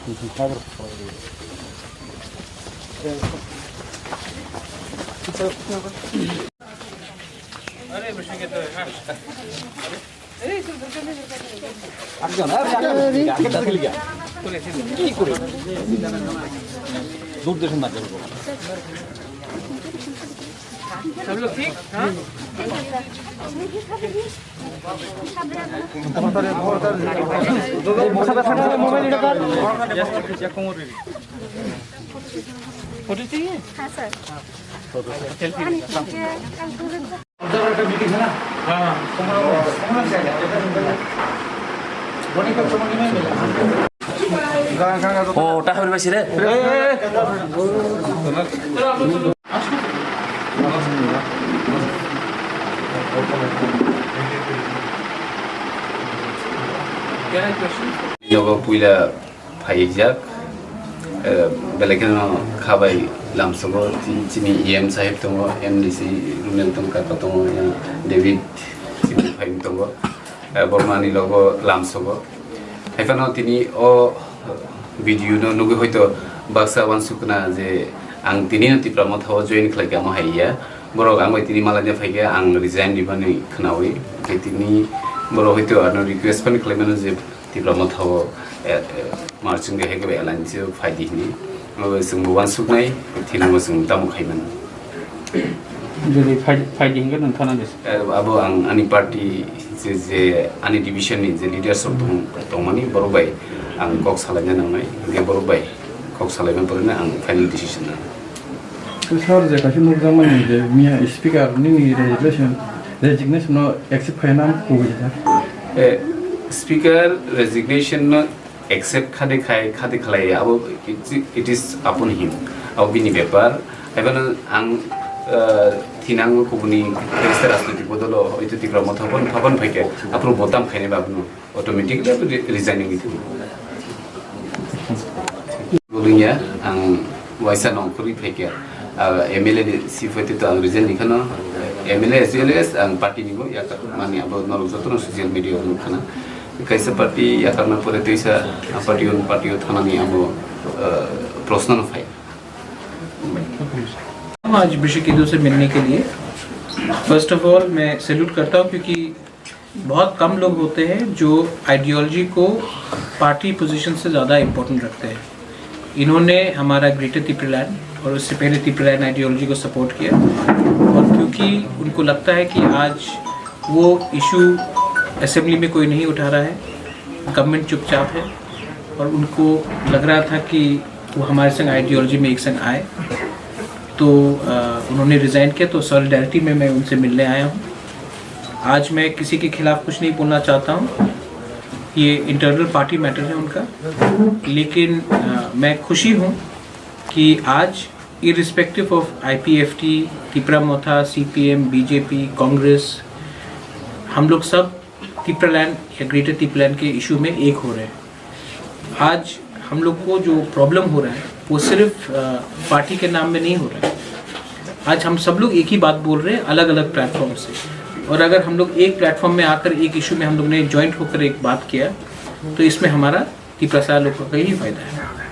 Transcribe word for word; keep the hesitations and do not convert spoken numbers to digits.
কি করে? দূর দেশে না যাবো। फोटो चाहिए? हाँ सर। ও, টাকা পড়ে পাইছি রে। Yogo puila phaijak, eh, belai kheno kha bai lamsogo, chi-, chini E M sahib tongo, M D C Runel Tongkar tongo, yang David chini phai tongo, eh, Bormani logo lamsogo. Haiphano tini o video no nugwi hoito baksa wansukna je ang tini no Tipra Motha o join khlai kha mo hai ya. Borok ang bai tini malaina phai khe ang resign ribani khnawi. Tei tini borok hoito ano request phano khlai mano je Tipra Motha o, eh, eh, marching de hege bai alliance o phai di hini. Abo chwng bo wansuknai, thini bo chwng tamo khai mano. Jodi phai, phai di hingke nang thana des. Eh, abo ang ani party je, je ani division ni je leaders rok tong, tongmani borok bai ang kok salaina nangnai, hingke borok bai kok salaina porina ang final decision nangnai. Sir, je kaisa nukjakmani je miya speaker nini resignation, resignation no accept khaina kubui sir. Eh, speaker resignation no accept khade khai, khade khlai, abo it, it is upon him. Abo bini bepar. Haibano ang, eh, thinang kubuni kaisa rajnoitik bodolo hoito Tipra Motha pon phapan phaikhe, aphuru botam khainai babno. Automatically abo re-, resign wngwi thangwi. Bolongya ang waisa nongkhorwi phaikha. Ah, M L A ni sifai to ang resign ni khano, M L A as well as ang party ni bo yakar mani abo norok joto no social media o nukha na. Kaisa party yakar na pore tuisa, ah, party on party o thana ni abo, ah, proshno no phai. आज विश्व के हिंदू से मिलने के लिए। First of all मैं सैल्यूट करता हूँ, क्योंकि बहुत कम लोग होते हैं जो आइडियोलॉजी को पार्टी पोजीशन से ज़्यादा इम्पोर्टेंट रखते हैं। इन्होंने हमारा ग्रेटर तिप्रीलैंड और उससे पहले तिप्रीलैंड आइडियोलॉजी को सपोर्ट किया, और क्योंकि उनको लगता है कि आज वो इशू असेंबली में कोई नहीं उठा रहा है, गवर्नमेंट चुपचाप है, और उनको लग रहा था कि वो हमारे संग आइडियोलॉजी में एक संग आए, तो, अ, उन्होंने रिज़ाइन किया, तो सॉलिडारिटी में मैं उनसे मिलने आया हूँ। आज मैं किसी के खिलाफ कुछ नहीं बोलना चाहता हूँ, ये इंटरनल पार्टी मैटर है उनका, लेकिन, अ, मैं खुशी हूँ कि आज irrespective of IPFT, Tipra Motha, CPM, BJP, Congress, हम लोग सब तिपरालैंड या ग्रेटर तिपरालैंड के इशू में एक हो रहे हैं। आज हम लोग को जो प्रॉब्लम हो रहा है, वो सिर्फ, अ, पार्टी के नाम में नहीं हो रहा है। आज हम सब लोग एक ही बात बोल रहे हैं, अलग-अलग प्लेटफॉर्म से। और अगर हम लोग एक प्लेटफॉर्म में आकर एक इशू में हम लोग ने जॉइंट होकर एक बात किया, तो इसमें हमारा तिपरासा लोगों का ही फायदा है।